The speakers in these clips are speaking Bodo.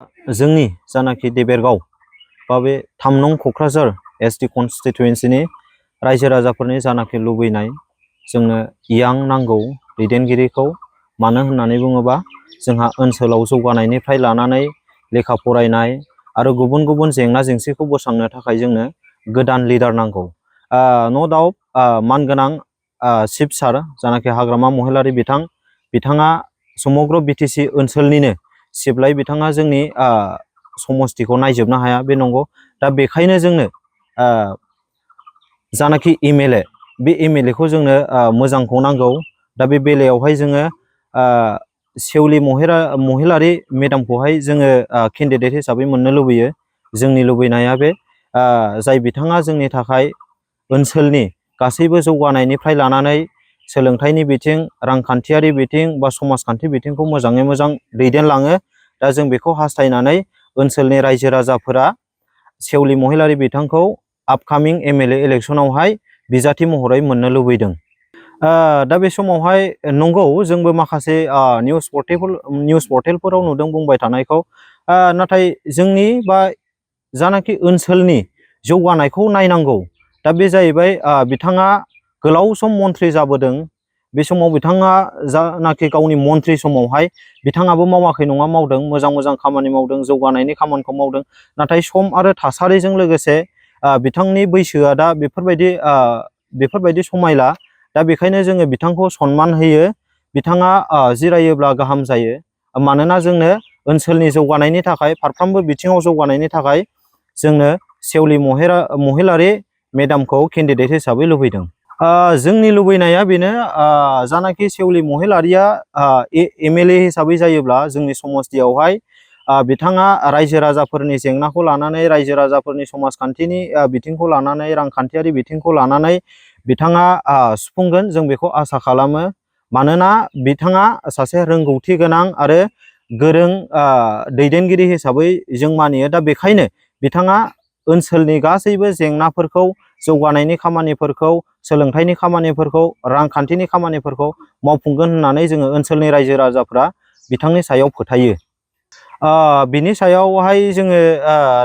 जोंनि जानाखि देबेरगाव बा बे 3 नं क'क्राझार एसटि कनस्टिटुएन्सिनि रायजो राजाफोरनि जानाखि लुबैनाय जोंनो यां नांगौ दैदेनगिरिखौ मानो होननानै बुङोबा जोंहा ओनसोलाव जौगानायनिफ्राय लानानै लेखा फरायनाय आरो गुबुन गुबुन जेंना जेंसिखौ बोस्रांनो थाखाय जोंनो गोदान लिडार नांगौ। नो डाउट मानगोनां चिफ सार जानाखि हाग्रामा महिलारि बिथाङा समग्र बिटिसि ओनसोलनिनो सिबलाय बिथाङा जोंनि समस्तिखौ नायजोबनो हाया बे नंगौ। दा बेखायनो जोंनो जानाखि एमएलए बे एमएलएखौ जोंनो मोजांखौ नांगौ। दा बे बेलायावहाय जोङो सेवलि महिलारि मेडामखौहाय जोङो केन्डिडेट हिसाबै मोननो लुबैयो। जोंनि लुबैनाया बे जाय बिथाङा जोंनि थाखाय ओनसोलनि गासैबो जौगानायनिफ्राय लानानै सोलोंथाइनि बिथिं रांखान्थियारि बिथिं बा समाजखान्थि बिथिंखौ मोजाङै मोजां दैदेनलाङो। दा जों बेखौ हास्थायनानै ओनसोलनि रायजो राजाफोरा सेवलि महिलारि बिथांखौ आपकामिं एमएलए इलेक्सनावहाय बिजाथि महरै मोननो लुबैदों। दा बे समावहाय नंगौ जोंबो माखासे निउस पर्टेलफोराव नुदों बुंबाय थानायखौ, नाथाय जोंनि बा जानाखि ओनसोलनि जौगानायखौ नायनांगौ। दा बे जाहैबाय बिथाङा गोलाव सम मन्थ्रि जाबोदों। बे समाव बिथाङा जानाखि गावनि मन्थ्रि समावहाय बिथाङाबो मावाखै नङा मावदों, मोजां मोजां खामानि मावदों, जौगानायनि खामानिखौ मावदों। नाथाय सम आरो थासारिजों लोगोसे बिथांनि बैसोआ दा बेफोरबायदि समायला। दा बेखायनो जोङो बिथांखौ सनमान होयो। बिथाङा जिरायोब्ला गाहाम जायो। मानोना जोंनो ओनसोलनि जौगानायनि थाखाय फारफ्रोमबो बिथिङाव जौगानायनि थाखाय जोंनो सेवलि महिलारि मेडामखौ केन्डिडेट हिसाबै लुबैदों। जोंनि लुबैनाया बेनो जानाखि सेवलि महिलारिया एमएलए हिसाबै जायोब्ला जोंनि समस्तियावहाय बिथाङा रायजो राजाफोरनि जेंनाखौ लानानै रायजो राजाफोरनि समाजखान्थिनि बिथिंखौ लानानै रांखान्थियारि बिथिंखौ लानानै बिथाङा सुफुंगोन जों बेखौ आसा खालामो। मानोना बिथाङा सासे रोंगौथि गोनां आरो गोरों दैदेनगिरि हिसाबै जों मानियो। दा बेखायनो बिथाङा ओनसोलनि गासैबो जेंनाफोरखौ जौगानायनि खामानिफोरखौ सोलोंथाइनि खामानिफोरखौ रांखान्थिनि खामानिफोरखौ मावफुंगोन होननानै जोङो ओनसोलनि रायजो राजाफ्रा बिथांनि सायाव फोथायो। बिनि सायावहाय जोङो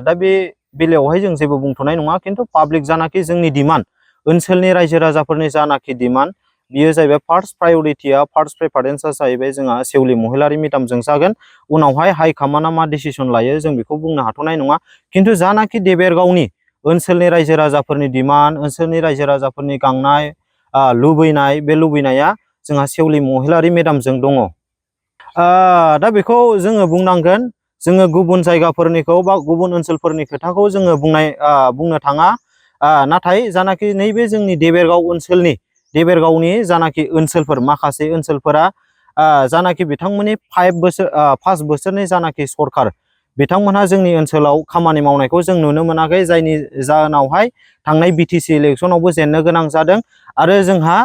दा बे बेलायावहाय जों जेबो बुंथ'नाय नङा। खिन्थु पाब्लिक जानाखि जोंनि डिमान्ड ओनसोलनि रायजो राजाफोरनि जानाखि डिमान्ड बियो जाहैबाय फार्स्ट प्रायरिटिया फार्स्ट प्रेफारेन्सआ जाहैबाय जोंहा सेवलि महिलारि मेडामजों जागोन। उनावहाय हाइकमान्डआ मा डिसिसन लायो जों बेखौ बुंनो हाथ'नाय नङा। खिन्थु जानाखि देबेरगावनि ओनसोलनि रायजो राजाफोरनि डिमान्ड ओनसोलनि रायजो राजाफोरनि गांनाय लुबैनाय बे लुबैनाया जोंहा सेवलि महिलारि मेडामजों दङ। दा बेखौ जोङो बुंनांगोन। जोङो गुबुन जायगाफोरनिखौ बा गुबुन ओनसोलफोरनि खोथाखौ जोङो बुंनो थाङा। नाथाय जानाखि नैबे जोंनि देबेरगावनि जानाखि ओनसोलफोर माखासे ओनसोलफोरा जानाखि बिथांमोननि 5 बोसोरनि जानाखि सरखार बिथांमोनहा जोंनि ओनसोलाव खामानि मावनायखौ जों नुनो मोनाखै। जायनि जाहोनावहाय थांनाय बिटिसि इलेक्सनावबो जेननो गोनां जादों। आरो जोंहा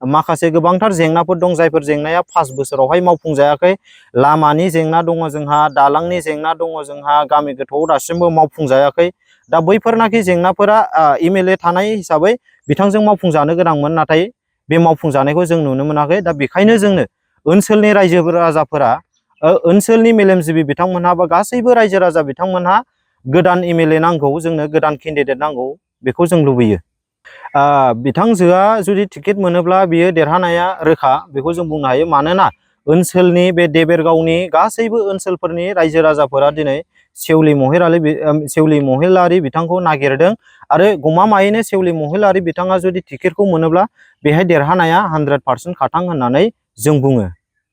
माखासे गोबांथार जेंनाफोर दं जायफोर जेंनाया 5 बोसोरावहाय मावफुंजायाखै। लामानि जेंना दङ जोंहा, दालांनि जेंना दङ जोंहा, गामि गोथौआव दासिमबो मावफुंजायाखै। दा बैफोरनाखि जेंनाफोरा एमएलए थानाय हिसाबै बिथांजों मावफुंजानो गोनांमोन, नाथाय बे मावफुंजानायखौ जों नुनो मोनाखै। दा बेखायनो जोंनो ओनसोलनि रायजो राजाफोरा ओनसोलनि मेलेमजिबि बिथांमोनहा बा गासैबो रायजो राजा बिथांमोनहा गोदान एमएलए नांगौ, जोंनो गोदान केन्डिडेट नांगौ, बेखौ जों लुबैयो। बिथांजोआ जुदि टिकेट मोनोब्ला बियो देरहानाया रोखा बेखौ जों बुंनो हायो। मानोना ओनसोलनि बे देबेरगावनि गासैबो ओनसोलफोरनि रायजो राजाफोरा दिनै सेवलि महिलारि बिथांखौ नागिरदों। आरो गमामायैनो सेवलि महिलारि बिथाङा जुदि टिकेटखौ मोनोब्ला बेहाय देरहानाया 100% खाथां होननानै जों बुङो।